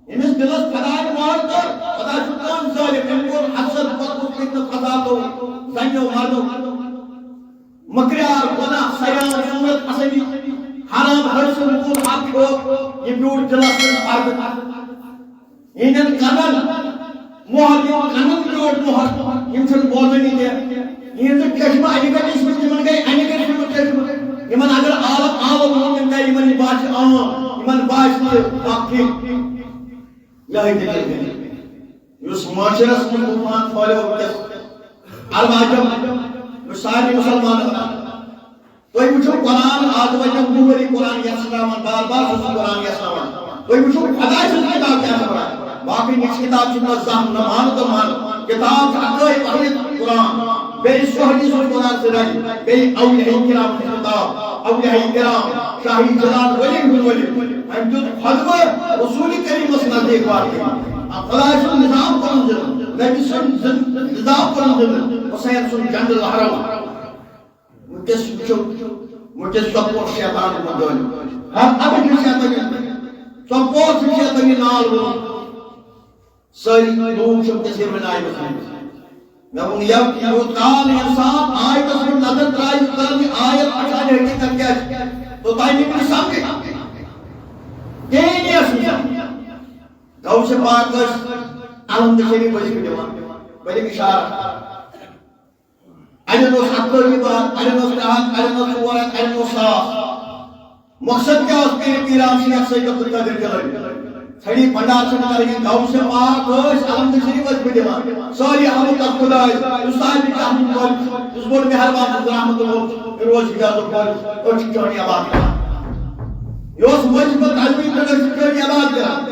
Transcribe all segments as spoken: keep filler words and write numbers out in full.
ییٚمِس دِلس خداے مار کٔر، خدا چھُ کم ظٲلِم، أمۍ کوٚر حسد، پتہٕ ووٚتھ أمۍ نہٕ خدا تو زنیو مردو۔ مکریار، گۄناہ، سیان، صورت پسندی، حرام حٲصِل، کوٚر حق کھیوٚو، یہِ بیوٗٹھ دِلس منٛز پردٕ۔ یِہنٛدٮ۪ن کنن مۄہر، یِم کنن بیوٗٹھ مۄہر، یِم چھِنہٕ بوزٲنی کینٛہہ۔ یِہنٛدِ چشمہٕ انہِ گٔٹِس منٛز، یِمن گٔے انہِ گٔٹِس منٛز چشمہٕ۔ یِمن اگر عالم عالم ووٚن، تِم گٔے، یِمن یہِ باسہِ عام، یِمن باسہِ یہِ اکھ ٹھیٖک۔ یِہوٚے دٔلیٖل گٔے۔ یُس معاشرس منٛز طوفان پھٲلیو وٕنکیٚس، عرب عجم، یُس سارنٕے مُسلمانن، تُہۍ وٕچھِو قرآن، آز وۄنۍ وُہ ؤری قرآن یژھناوان، بار بار چھُس بہٕ قرآن یژھناوان۔ تُہۍ وٕچھِو خداے سٕنٛز کِتاب کیٛاہ چھِ وَنان۔ باقٕے نِچہِ کِتاب چھِ نہٕ زانٛہہ نہٕ مانہٕ تہٕ مانہٕ۔ کِتاب چھِ اَکٲے وحید قرآن، بیٚیہِ صحبی سُنٛد قرآن سۭتۍ رَلہِ، بیٚیہِ اولیاء کرام ہٕنٛز کِتاب، اولیاء کرام، شاہی جلال ولی ہُنٛد ولی۔ أمۍ دیُت خۄطبہٕ رسول کریٖمس نزدیٖک واتنہٕ۔ خداے سُنٛد نظام کوٚرُن زِنٛدٕ، نبی سُنٛد زِنٛدٕ، نظام کوٚرُن زِنٛدٕ، حسین سُنٛد جنٛڈٕ لہراوُن۔ وٕنکیٚس وٕچھو، وٕنکیٚس ژۄپور شیطان گوٚو دٲلِتھ۔ ہر اَتھ چھُ شیطٲنی، ژۄپور چھُ شیطٲنی نال ووٚتھمُت۔ سٲری لوٗکھ چھِ وٕنکیٚس یِمن آیہِ وٕچھان۔ مےٚ ووٚن، یَوٕ یوٗت کال اِنسان آیتَس کُن نظر ترٛایہِ، یوٗت کال یہِ آیت پَرِ، حقیٖقت کیٛاہ چھِ، توٚتام یی نہٕ سَمجھِ۔ کِہیٖنۍ یی اَسہِ نہٕ سَمجھ۔ غوث پاک ٲسۍ الحمد شریف وظیفہٕ دِوان، بہٕ دِمہٕ اِشارٕ۔ اَڑٮ۪ن اوس اَکتٲجی بار، اَڑٮ۪ن اوس ترٛےٚ ہَتھ، اَڑٮ۪ن اوس ژور ہَتھ، اَڑٮ۪ن اوس ساس۔ مقصد کیٛاہ اوس پیٖر پیٖران شیخ سید عبدالقادر جیلانی؟ ژھڑی بنڈار چھنہٕ کرٕنۍ، غوث پاک ٲسۍ الحمد شریف ٲسۍ بہٕ دِوان۔ سٲری حمد تَتھ خدایَس، یُس صاحب کہمُل، یُس بوٚڑ مہربان چھُ، رحمت وول، روز حجازُک وول، أسۍ چھِ چٲنی عبادت کران۔ یہِ اوس وظیفہٕ تجویٖد پٮ۪ٹھ، أسۍ چھِ چٲنی عبادت کران۔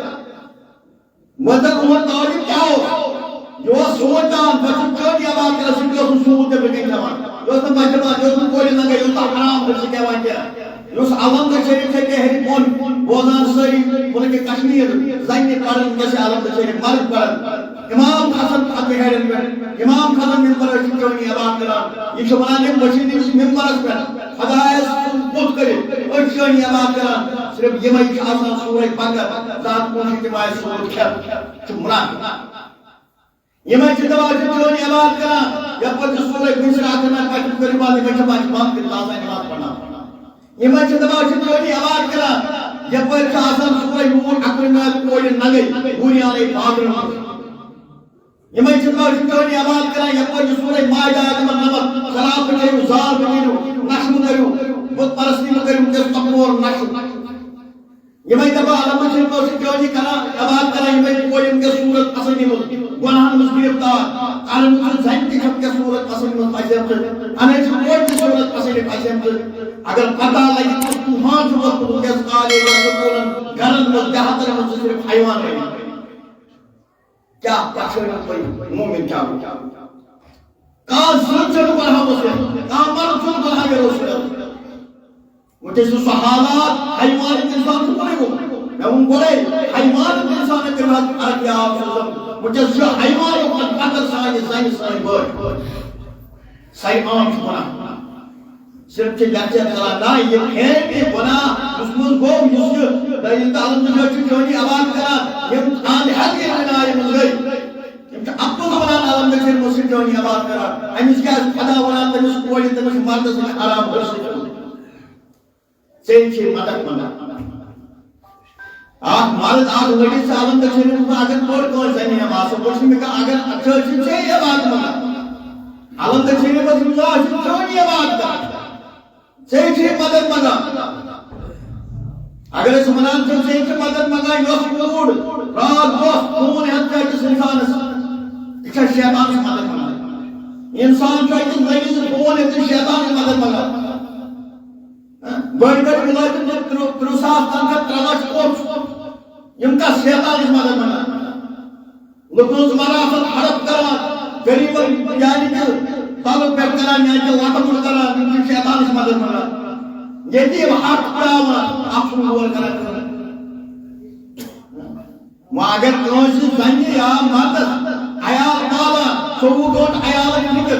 مگر اُہُنٛد تعلق کیٛاہ اوس؟ یہِ اوس سونٛچان، بہٕ چھُس چٲنی عبادت کران، سُہ تہِ اوس نہٕ سوٗد تہِ بِرنٛگۍ کھٮ۪وان۔ یہِ اوس نہٕ بچہِ بچہِ، یہِ اوس نہٕ کورِ ننٛگے، یہِ اوس نہٕ حرام رِزق کھٮ۪وان کینٛہہ۔ یہِ اوس علم تہٕ شریف چھےٚ کیٛاہ ہیٚرِ بۄن بوزان سٲری مُلکہِ کشمیٖر، زنہِ پران وٕنکیٚس چھِ علم تہٕ شریف، مرد پران۔ امام حسن ختمِ ہیرن پٮ۪ٹھ، امام حسن ممبر ٲسۍ چٲنی عبادت کران۔ یہِ چھُ ونان، یِم ؤسِتھ أمِس ممبرس پٮ۪ٹھ خدایس سُنٛد بُت کٔرِتھ، أسۍ چھِ چٲنی عبادت کران۔ صرف یِمے چھِ آسان سورہ بقرہ، ذات کُن چھِ تِم آیہِ سورہ کھٮ۪تھ، چھُ منافق۔ یِمے چھِ دپان، أسۍ چھِ چٲنی عبادت کران، یپٲرۍ چھِ سورہ کُنہِ ساتہٕ آسان پتہٕ کٔرِو بنٛد، یِمے چھِ بچہِ بنٛد کٔرِتھ آسان نماز پرناوان۔ یِمے چھِ دپان، أسۍ چھِ چٲنی عبادت کران، یپٲرۍ چھِ آسان سورہ نور اکوُہمہِ آیتہِ کورِ ننٛگے، ہُرۍ آنے بازرن منٛز۔ یِمے چھِ دپان، أسۍ چھِ چٲنی عبادت کران، یپٲرۍ چھِ سورہ مائدہ آیت نمبر نَمَتھ، شراب مہٕ چیٚیِو، زال مہٕ گِنٛدِو، نشہٕ مہٕ کٔرِو، بت پرستی مہٕ کٔرِو، وٕنکیٚس ژۄپور نشہٕ۔ یِمے دپان، علم چھِ أسۍ چھِ چٲنی کران، عبادت کران، یِمے کورِ وٕنکیٚس صورت پسندی منٛز، گۄناہن منٛز گرفتار، کرن منٛز زنہِ تہِ چھِ وٕنکیٚس صورت پسندی منٛز پھسیمژٕ، انے چھِ کورِ تہِ صورت پسندی پھسیمژٕ۔ اگر پتہ لگہِ، کُس طوفان چھُ ووٚتھمُت وٕنکیٚس کالجن، سکوٗلن، گرن منٛز، دیہاتن منٛز چھِ صرف حیوان بٔنِتھ۔ کیٛاہ پَتہٕ چھُ أمِس تۄہہِ مومِن کیٛاہ گوٚو؟ کانٛہہ زٔنۍ چھَنہٕ گۄناہ ؤژھمٕژ، کانٛہہ مرد چھُنہٕ گۄناہ گٔمٕژ۔ وۄنۍ چھُ سُہ حالات، حیوان اِنسان چھُ گۄڈَے گوٚمُت۔ مےٚ ووٚن گۄڈَے، حیوان اِنسان کٔرِو حظ فرق یا آپ سوزم۔ وۄنۍ چھُ سُہ حیوان یوت پَتہٕ سانہِ زَنہِ سٲنۍ بٲے۔ ساے عام چھُ وَنان۔ صرف چھِ لیکچر کران، نہ، یہِ فیل تہِ گۄناہ، یُس منٛز گوٚو، یُس یہِ دٔلیٖل تہٕ الحمدللہ چھُ چٲنی عبادت کران، یِم اَہَنٛدِ حق یِم نارِ منٛز گٔے، یِم چھِ اَپُز وَنان الحمدللہ یِم چھِ چٲنی عبادت کران۔ أمِس کیٛاہ آسہِ خۄدا وَنان، تٔمِس کورِ، تٔمِس مردَس نِش حرام حٲصِل کرُن۔ ژےٚ چھِ مدد منٛگان۔ اکھ مرد، اکھ لڑی ژٕ الحمد شریف منٛز اگر بٔڑ کٲنٛسہِ زنہِ نماز، سُہ وٕچھ نہٕ مےٚ کانٛہہ، اگر ژٕ ٲسۍ ژےٚ عبادت منٛگان۔ الحمد شریف منٛز یِم ژٕ ٲسۍ ژےٚ عبادت کران۔ ژےٚ چھِ مدد منٛگان۔ اگر أسۍ وَنان چھِ، ژےٚ چھِ مدد منٛگان، یۄس کوٗر راتھ دۄہ فون ہٮ۪تھ چھِ أکِس اِنسانَس، یہِ چھےٚ شیطانَس مدد منٛگان۔ اِنسان چھُ أکِس مٔریٖضَس فون ہٮ۪تھ، یہِ چھِ شیطانَس مدد منٛگان۔ بٔڑۍ بٔڑۍ مُلٲزِم چھِ ترٕٛہ، ترٕٛہ ساس تنخواہ، ترٛےٚ لَچھ کوٚت چھُ؟ یِم کَتھ شیطانَس مدد منٛگان؟ لُکن ہٕنٛز وراثت ہڑپ کران، غریبن یعنی کہ تلہٕ پٮ۪ٹھ کران، یعنی کہ لۄٹہٕ مۄٹہٕ کران، یِم چھِ شیطانس مدد منٛگان۔ یتیٖم ہتھ تراوان، اکھ چھُنہٕ مول کران کٲم۔ وۄنۍ اگر کٲنٛسہِ زنہِ یا مردس عیال پالان، ژوٚوُہ گٲنٛٹہٕ عیالٕچ فکر،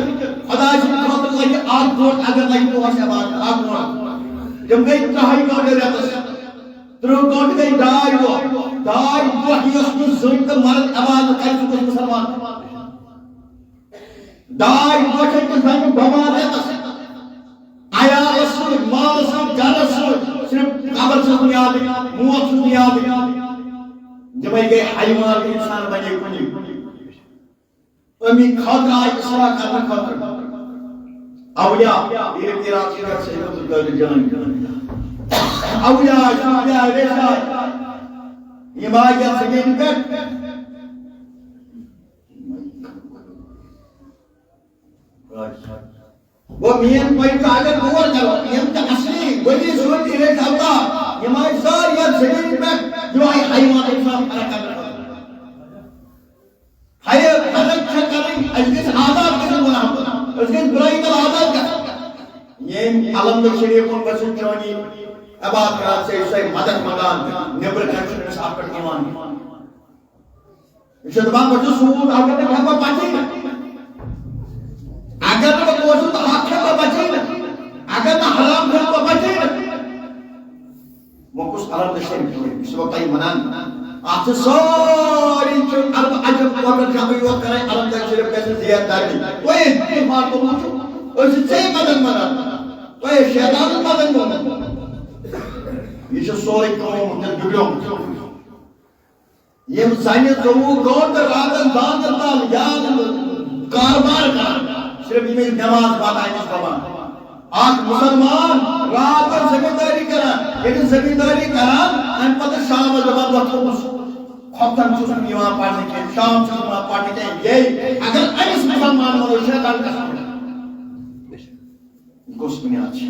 خۄداے سٕنٛدِ خٲطرٕ لگہِ اکھ گٲنٛٹہٕ، اگر لگہِ دۄہس عبادت، اکھ گٲنٛٹہٕ۔ تِم گٔے ترٛہے گٲنٛٹہٕ رٮ۪تس۔ ترٕٛہ گٲنٛٹہٕ گٔے ڈاے دۄہ۔ ڈاے دۄہ یۄس نہٕ زٔنۍ تہٕ مرد عبادت کرِ، سُہ گوٚژھ مُسلمان۔ ڈاے دۄہ چھِ أکِس زَنہِ بٮ۪مار رٮ۪تَس۔ عیالَس سۭتۍ، مالَس سۭتۍ، گَرَس سۭتۍ، صرف قبر چھُس نہٕ یادٕے، موت چھُس نہٕ یادٕے۔ یِمَے گٔے حیوان، اِنسان بَنے کُنہِ۔ اَمی خٲطرٕ آیہِ اصلاح کرنہٕ خٲطرٕ اولیاء، پیٖر پیٖران چھِ یَتھ سید عبدالقادر جیلانی۔ اولیاء، صوفیاء، ریشاے، یِم آیہِ یَتھ زٔمیٖنہِ پٮ۪ٹھ۔ گوٚو، میٛٲنۍ point چھُ، اگر غور کرو، یِم تہِ اصلی ولی صوفی ریشہِ اولیاء، یِم آیہِ سٲری یَتھ زٔمیٖنہِ پٮ۪ٹھ، یِم آیہِ حیوان اِنسان فرق کرنہٕ خٲطرٕ۔ ہاے، مدد چھےٚ کرٕنۍ، أسۍ گٔژھۍ آزاد گژھٕنۍ گۄناہ منٛز۔ أسۍ گٔژھۍ بُرٲیی تل آزاد گژھٕنۍ۔ ییٚمۍ علم بخش شریف ووٚن، بہٕ چھُس چٲنی عبادت کران، ژےٚ چھُسے مدد منٛگان، نیٚبرٕ کَنہِ چھُنہٕ أمِس اَتھ پٮ۪ٹھ یِوان۔ یہِ چھُ دَپان، بہٕ چھُس سوٗد، اگر نہٕ کھٮ۪مہٕ بہٕ بَچی نہٕ۔ اگر نہٕ بہٕ بوزُن تہٕ حق کھٮ۪مہٕ بہٕ بَچی نہٕ۔ اگر نہٕ حرام کھٮ۪مہٕ بہٕ بَچی نہٕ۔ وۄنۍ کُس عرب تہٕ شریف چھُ؟ یہِ چھُ وۄنۍ تۄہہِ وَنان، اَتھ چھِ سٲری چھِ عرب عجب ٹوٹل جمعٕے یوت کران، عرب تہٕ شریف گژھِ زیادٕ دَرٕنۍ۔ تۄہہِ ییٚلہِ ایمان کوٚرمُت چھُ، أسۍ چھِ ژےٚ مدد منٛگان، تۄہہِ شیطانَس مدد منٛگان۔ یہِ چھُ سورُے قوم وٕنکیٚس بِگڑیومُت۔ یِم زَنہِ ژوٚوُہ گٲنٛٹہٕ راتَس دانَس تَل یا کاربار کران، صرف یِمے نماز پَتہٕ أمِس پٮ۪وان۔ اکھ مُسلمان راتَس زٔمیٖندٲری کران، ییٚلہِ زٔمیٖندٲری کران، اَمہِ پَتہٕ شامَس دَپان، "وۄتھ، تھوٚوُس، خۄفتن چھُس نہٕ یِوان پَرنہٕ کینٛہہ، شام چھُس نہٕ یِوان پَرنہٕ کینٛہہ۔" یے اگر أمِس مُسلمان وَنو، شیطان کَتھ وَنہِ؟ یہِ کُس بُنیاد چھُ؟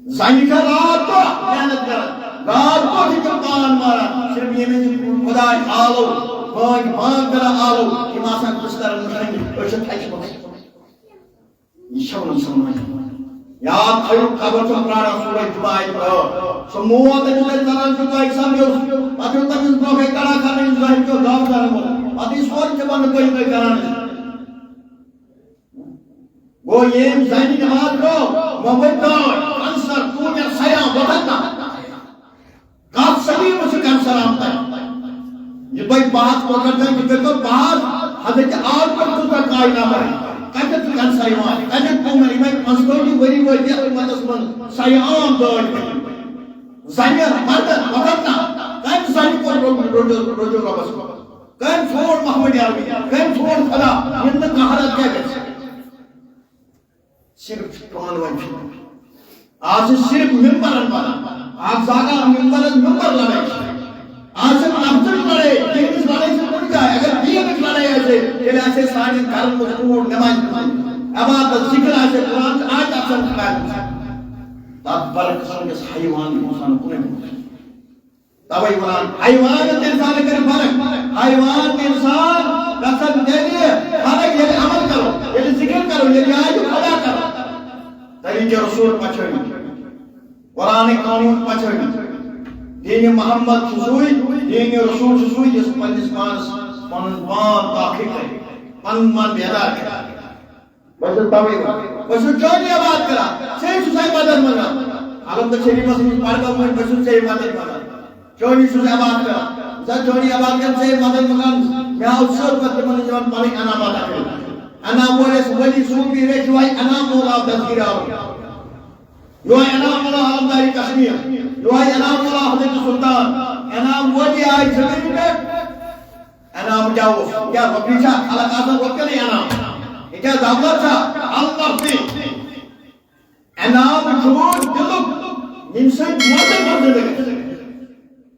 زَنہِ چھےٚ راتھ دۄہ محنت کران، راتھ دۄہ چھِ تِم پان ماران، صرف ییٚمہِ وِزِ خۄداے آلو، بانگ بانگ کران آلو، تِم آسان بسترن منٛز شۄنٛگِتھ، أسۍ چھِ تھکِمٕتۍ۔ یہِ چھےٚ نہٕ سَمجھ۔ یاد تھٲیِو، قبر چھُ پرٛاران سورج جمعہ آیہِ برٛونٛہہ۔ سُہ موت ییٚلہِ تۄہہِ ژَلان چھُ، تۄہہِ سَمجھو، پَتہٕ ییٚلہِ تٔمِس برٛونٛہہ کَنہِ کڑان کرنہٕ، یُس زٲہِد چھُ گام کران وول، پَتہٕ یہِ سورُے تہِ وَنہٕ تۄہہِ، تۄہہِ کران ٲسِو۔ گوٚو، ییٚمۍ زَنہِ نماز پٔرو، موبایل دٲر، کینسر، ٹیومر، سیاح، وۄتھن نہ۔ کَتھ صدی منٛز چھُ کینسر آمُت؟ یہِ تۄہہِ بحث کوٚر، یہِ کٔرۍتو بحث، حضرت آدم پٮ۪ٹھ کوٗتاہ کاینات آیہِ؟ کَتٮ۪تھ چھُ کینسر یِوان؟ کَتٮ۪تھ ٹیومر؟ یِمَے پانٛژتٲجی ؤری وٲتۍ یَتھ اُمتَس منٛز سیاح عام دٲدۍ ؤنِتھ۔ زَنہِ، مردَن، وۄتھن نہ۔ کَمہِ زَنہِ کوٚر رجوع، رجوع، رجوع رۄبَس کُن؟ کٔمۍ ژھونڈ محمد عربی؟ کٔمۍ ژھونڈ خدا؟ یِم نہٕ قہرت کیٛاہ گژھِ؟ صرف چھُ پانہٕ ؤنۍ فِتنہٕ۔ آز چھِ صرف ممبرن بنان۔ آز زاگان ممبرن ممبر لڑٲے۔ آز چھِ نفسٕچ لڑٲے، دینٕچ لڑٲے چھِ کُنہِ جایہِ۔ اگر دینٕچ لڑٲے آسہِ ہے، تیٚلہِ آسہِ ہے سانٮ۪ن گرن منٛز کوٗر نمازِ پران۔ عبادت، ذکر آسہِ ہے، قرآن چھُ آز اکثر پھٔہلیومُت۔ تتھ برعکس وٕنکیٚس حیوان اِنسان کُنے منٛز۔ توے ونان، حیوان تہٕ انسان کر فرق۔ حیوان تہٕ انسان گژھن تیٚلہِ فرق، ییٚلہِ عمل کرو، ییٚلہِ ذکر کرو، ییٚلہِ یاد خدا کرو۔ طریقہ رسول پچھٲوِتھ، قرآن قانون پچھٲوِتھ، دین محمد چھُ سُے، دین رسول چھُ سُے، یُس پننِس پانس پنُن پان تاخیر کرِ، پنُن پان بیدار کرِ۔ بہٕ چھُس توے وَنان، بہٕ چھُس چٲنی عبادت کران، ژےٚ چھُسے مدد منٛگان۔ علم تہٕ شریفس منٛز پرٕ گوٚمُت، بہٕ چھُس ژےٚ مدد منٛگان۔ چٲنی چھُس عبادت کران۔ زن چٲنی عبادت کران، ژےٚ مدد منٛگان۔ مےٚ آو سۭتۍ پتہٕ تِمن نِش دِوان پنٕنۍ انعامات اکھ۔ انعام وٲلۍ ٲسۍ ولی صوفی ریش، یِہوٚے انعام مولا دستگیر آو۔ یِہوٚے انعام مولا علمداری کشمیر۔ یِہوٚے انعام مولا حضرت سلطان۔ انعام وٲلی آیہِ زمین پٮ۪ٹھ۔ انعام کیٛاہ اوس؟ کیٛاہ رۄپیہِ چھا؟ خلق آسان رۄپیَنٕے انعام۔ یہِ کیٛاہ دولت چھا؟ اللہ دی۔ انعام چھُ دِلُک، ییٚمہِ سۭتۍ موتٕے منٛز زِندٕ گژھِ۔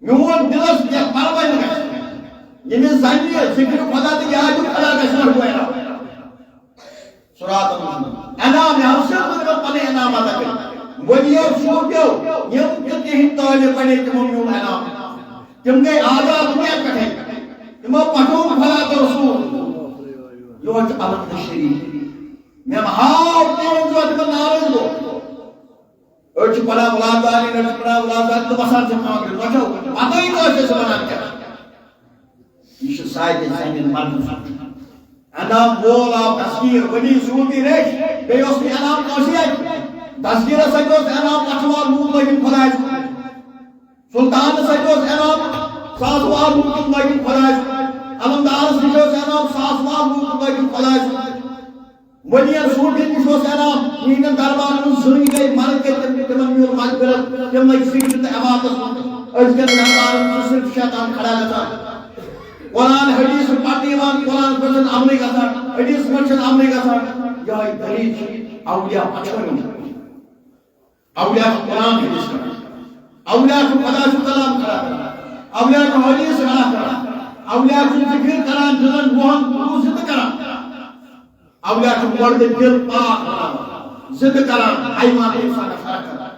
میون دِلس کینٛہہ پرواے نہٕ گژھِ۔ ییٚمِس زَنہِ یہِ ذِکرِ خۄدا تہٕ یاد خۄدا گژھِ، نہ گوٚو انعام۔ صراط المستقیم۔ انعام، یہِ حظ چھِ تِمن پنٕنۍ انعام ادا کٔرِتھ۔ ؤلِیو صوٗفیو، یِم تہِ تِہِنٛدۍ طٲلب بنے، تِمو میوٗل انعام۔ تِم گٔے آزاد دُنیا پٮ۪ٹھَے۔ تِمو پٹھوو خۄدا تہٕ رسول۔ یورٕ چھُ الگ تہٕ شریٖف۔ مےٚ ہاو تِہُنٛد یورٕ تِمن ناراض گوٚو۔ أڑۍ چھِ پران ولا دالین، أڑۍ چھِ پران ولا دالین تہٕ وسان چھِ کانٛگرِ۔ تۄہہِ چھو پتہٕے کٲنٛسہِ أسۍ ونان کیٛاہ؟ یہِ چھُ سارنٕے سانٮ۪ن مردن سُنٛد۔ انعام وول آو دستگیر، ولی صوفی ریش، بیٚیہِ اوس نہٕ انعام کٲنٛسہِ اَتہِ۔ دستگیرس اَتہِ اوس انعام پٹھوار لوٗکھ لٲگِتھ خۄدایَس کُن۔ سلطانس اتھِ اوس انعام، ساس وار لوٗکن لٲگِن خۄدایہِ سُنٛد۔ علمدارس نِش اوس انعام، ساس وار لوٗکن لٲگِن خۄدایہِ سُنٛد۔ ولین صوٗفین نِش اوس انعام، یِہنٛدٮ۪ن دربارن منٛز زٔنۍ گٔے، مرد گٔے، تِم، تِمن میوٗل مغفرت، تِم لٔگۍ ذِکرِ تہٕ عبادتس منٛز۔ أزکٮ۪ن دربارن منٛز چھُ صرف شیطان کھڑا گژھان۔ قرآن حدیث چھُ پرنہٕ یِوان، قرآنس پٮ۪ٹھ چھُنہٕ عملٕے گژھان، حدیثس پٮ۪ٹھ چھُنہٕ عملٕے گژھان۔ یِہوٚے دٔلیٖل چھِ اولیاء پچھٲومٕژ۔ اولیاء چھُ قرآن حدیث کران۔ اولیاء چھُ خدا سُنٛد کلام کھڑا کران۔ اولیاء چھُ حدیث کھڑا کران۔ اولیاء چھُ ذکر کران، دِلن وُہن روح زندٕ کران۔ اولیاء چھُ گۄڈٕ دِل پاک بناوان، زندٕ کران، حیوان انسانس فرق کران۔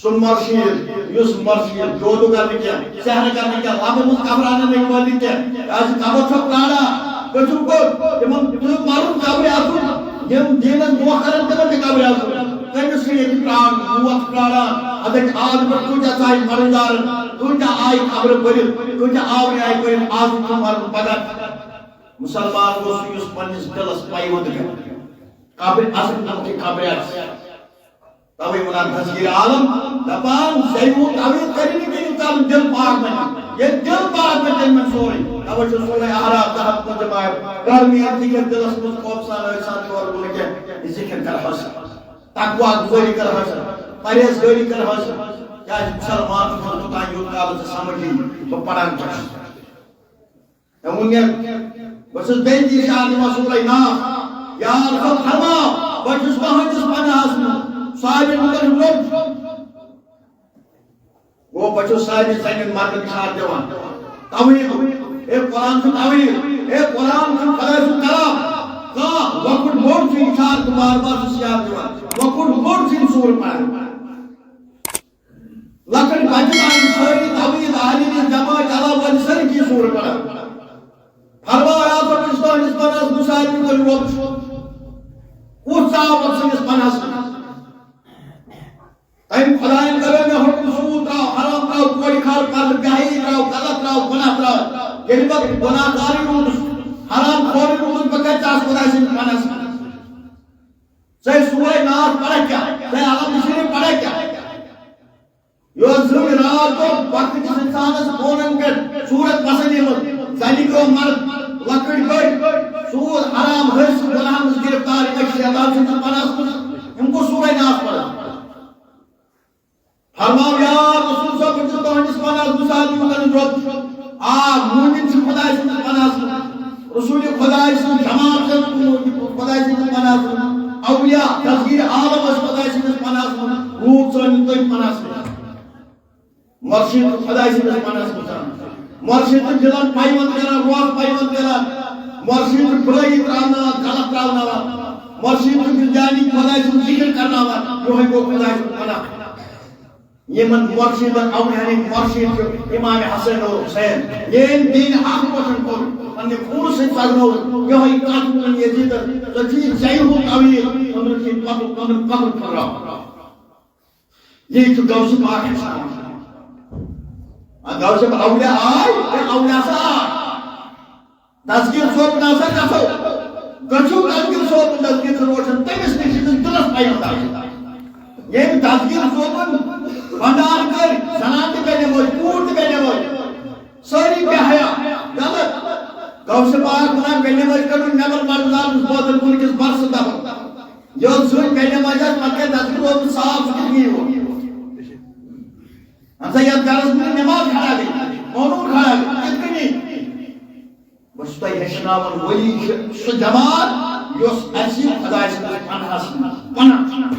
سُہ مرشد، یُس مرشد جادو کرنہٕ کینٛہہ، سحر کرنہٕ کینٛہہ، لبہٕ منٛز قبر انن نہٕ وٲلۍ کینٛہہ۔ کیازِ قبر چھُ پراران، گٔژھِو کوٚت؟ تِمن تُہۍ مرُن قبرِ اژُن، یِم دیٖنس دھوکہ کرن تِمن تہِ قبرِ اژُن۔ کٔمِس چھُ ییٚتہِ پرٛارُن؟ موت پرٛاران، اتھ ہیٚکہِ آز پٮ۪ٹھ کۭتیاہ ژاے مرٕنۍ دارن، کۭتیاہ آیہِ قبرٕ بٔرِتھ، کۭتیاہ آورِ آیہِ بٔرِتھ، آز چھُ مرُن پگاہ۔ مسلمان گوٚو سُہ یُس پننِس دِلس پیوند کرِ۔ قبرِ اژن تہٕ قبرِ اژِ۔ توے ونان دستگیر عالم، دپان زیو توحید کٔرِو نہٕ کینٛہہ یوٚت تام دِل پاک بنہِ۔ ییٚلہِ دِل پاک بنہِ، تیٚلہِ بنہِ سورُے۔ توے چھُ سورُے احراف تحت مجمع۔ کر میٲنۍ ذکر دِلس منٛز خوف سان، ٲسۍ سان تور کُن کینٛہہ۔ یہِ ذکر کر حٲصِل۔ تقوی گُزٲری کر حٲصِل۔ پرہیزگٲری کر حٲصِل۔ کیازِ مسلمان چھُ توٚتام یوٚت کالس ژےٚ سمجھ یی، بہٕ پران کیٛاہ چھُس۔ مےٚ ووٚن یَتھ، بہٕ چھُس بیٚیہِ تہِ اِشارٕ دِوان سورہ ناس۔ یا رب فرماو، بہٕ چھُس تُہٕنٛدِس پناہَس منٛز، سارنٕے لُکَن ہُنٛد رۄب۔ گوٚو، بہٕ چھُس سارنٕے زَنٮ۪ن مردَن اِشارٕ دِوان۔ توحیٖد، اے قرآن چھُ توحیٖد، اے قرآن چھُ خۄداے سُنٛد کلام۔ کانٛہہ لۄکُٹ بوٚڑ چھُ اِشارٕ تہٕ بار بار چھُس یاد دِوان۔ لۄکُٹ بوٚڑ چھُ یِم سورٕ پَران۔ لۄکٕٹۍ بچہٕ تام سٲری توحیٖد، اہل حدیث جماعت علاوٕ وٲلۍ سٲری چھِ یہِ سورٕ پران۔ فرماو، آ، بہٕ چھُس تُہٕنٛدِس پناہَس منٛز سارِوٕے کھۄتہٕ رۄب چھُس۔ کُس ژاو پتہٕ سٲنِس پناہَس منٛز؟ تٔمۍ خۄدایَن کٔرٕو مےٚ حُکُم، سوٗد ترٛاو، حرام ترٛاو، کورِ خار، قتل، بے حیٲیی ترٛاو، غلط ترٛاو، گۄناہ ترٛاو۔ ییٚلہِ بہٕ گۄناہ گارٕے روٗدُس، حرام خورٕے روٗدُس، بہٕ کَتہِ ژاس خۄداے سٕنٛدِس پناہَس منٛز؟ ژےٚ سورہ ناس پرکھ کیٛاہ؟ ژےٚ علم شریف پرکھ کیٛاہ؟ یۄس زٔنۍ راتھ دۄہ وقتہٕ کِس اِنسانَس فونَن پٮ۪ٹھ صوٗرت پسنٛد یِوان، زَنہِ گوٚو مرد، لۄکٕٹۍ بٔڑۍ، سوٗد حرام حٲصِل گۄناہَن منٛز گِرفتار، یِمَے شیطان سٕنٛدِس پناہَس منٛز، یِم گوٚو سورہ ناس پران۔ فرماو، یا رسول صٲب، بہٕ چھُس تُہٕنٛدِس پناہَس منٛز، سارِوٕے لوٗکَن ہُنٛد رۄب۔ آ، مومِن چھُ خۄداے سٕنٛدِس پناہَس منٛز۔ رسول خۄداے سٕنٛز جماعت چھِ خۄداے سٕنٛدِس پناہَس منٛز۔ اولیاء، دستگیر عالم ٲسۍ خۄداے سٕنٛدِس پناہَس منٛز۔ لوٗکھ ژٲنۍ تٔتھۍ پناہَس منٛز۔ مرشد چھُ خۄداے سٕنٛدِس پناہَس منٛز۔ مرشد چھُ دِلَن پیوند کران، روح پیوند کران۔ مرشد چھُ بُرٲیی ترٛاوناوان، غلط ترٛاوناوان۔ مرشد چھُ دِل جانی خۄداے سُنٛد ذِکر کرناوان۔ یِہوٚے گوٚو خۄداے سُنٛد پناہ۔ یِمن مرشدن اولین ہٕنٛدۍ مرشد چھُ امام حسن اور حسین۔ ییٚمۍ دین حق روشن کوٚر پننہِ خوٗنہٕ سۭتۍ سجنووُکھ۔ یِہوٚے کتھ ووٚن یزیدن، ژےٚ چھُے ژےٚ ہیوٗ تعویل، أنٛدرٕ چھُے پتُک، أنٛدرٕ پتُک پھٔہلاوُن۔ یہِ چھُ غوث پاک ہیٚچھناوان۔ آ، غوث اولیاء آے، ہے اولیاء سا آے۔ دستگیر صٲبُن ہسا گژھو۔ گٔژھِو دستگیر صٲبُن، دستگیر چھُ روشن، تٔمِس نِش چھِ تٔمِس دِلس پیوند آسان۔ ییٚمۍ دستگیر صٲبُن بنڈار کٔرۍ، زنان تہِ بے نمٲز، کوٗر تہِ بے نمٲز، سٲری بے حیا، غلط۔ غوث پاک ونان، بے نمٲز کٔڈٕن نٮ۪بر، مردار بٲطل کُن کِس برسہٕ دبن۔ یۄس زٔنۍ بے نمٲز آسہِ، پتہٕ گژھِ دستگیر صٲبُن صاف، سُہ کِتھ کٔنۍ یِوان؟ اہن سا، یتھ گرس منٛز نماز کھڑا گٔے، قانون کھڑا گوٚو، کِتھ کٔنۍ؟ بہٕ چھُس تۄہہِ ہیٚچھناوان، ولی چھِ سُہ جماعت یۄس اَسہِ خۄداے سٕنٛدِس پناہس منٛز پناہ۔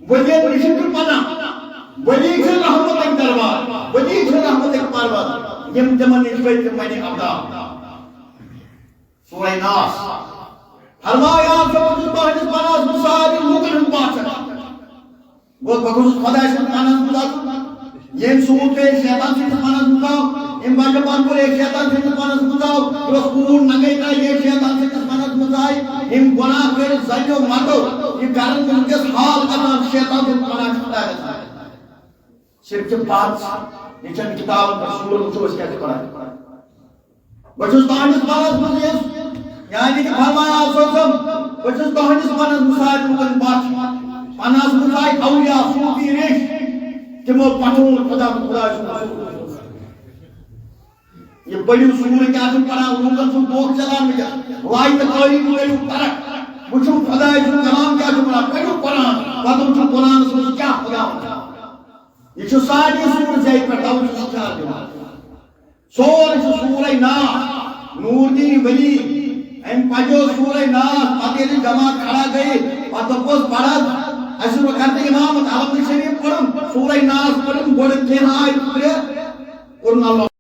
ولی نِش چھُ پناہ۔ ولی چھِ رحمتٕکۍ دربار، ولی چھِ رحمتٕکۍ پروت۔ یِم تِمن نِش گٔے تِم بنی عبدال۔ سورہ ناس۔ فرمایا، بہٕ چھُس تُہٕنٛدِس پناہس منٛز سارنٕے لوٗکن ہُنٛد بادشاہ۔ گوٚو، بہٕ گوٚژھُس خۄداے سٕنٛدِس پناہس منٛز اژُن۔ ییٚمۍ سوٗد پیٚیہِ شیطان سٕنٛدِس پناہس منٛز آو، ییٚمۍ بجہِ پن کوٚر یہِ شیطان سٕنٛدِس پناہس منٛز آو، یۄس کوٗر ننگے ترایہِ یہِ شیطان سٕنٛدِس پناہس منٛز آیہِ، ییٚمۍ گۄناہ کٔرۍ زنیو مردو، یہِ کرن وٕنکیٚس حال گژھان، شیطان سٕنٛدِس پناہس منٛز آیہِ۔ صرف چھِ پانٛژھ، یہِ چھَنہٕ کِتابَن پٮ۪ٹھ سورٕ وٕچھو أسۍ کیٛاہ چھِ پَران۔ بہٕ چھُس تُہٕنٛدِس پانَس منٛز یُس، یعنی کہِ فرمایا آسو سم، بہٕ چھُس تُہٕنٛدِس پانَس منٛز سارِوٕے کھۄتہٕ بَچ۔ پانَس منٛز آے اولیاء، صوٗفی ریش۔ تِمو پٹھووُن خدا تہٕ خداے سُنٛد رسول۔ یہِ پٔرِو سورہ کیٛاہ چھُ پران، لوٗکن چھُ دھوکہٕ چلان وٕنکیٚس۔ وایہِ تہٕ قٲلیٖن کٔرِو فرق۔ وٕچھِو خداے سُنٛد کلام کیٛاہ چھُ وَنان، پٔرِو قرآن، پتہٕ وٕچھِو قرآنس منٛز کیٛاہ خدا وَنان۔ یہِ چھُ سارنٕے سورہ زیہِ پٮ۪ٹھ، تَوَے چھُس ہُشیار دِوان۔ سورہ چھُ سورہ ناس، نور دیٖن ولی، أمۍ پجو سورہ ناس، پتہٕ ییٚلہِ جماعت کھڑا گٔیہِ، پتہٕ دوٚپُس، پرن، اَسہِ چھُنہٕ کرنہٕ امامت، علم شریف پرُن، سورہ ناس پرُن، گۄڈٕ ترٛےٚ آیتہٕ ترٛےٚ، قل اللہ۔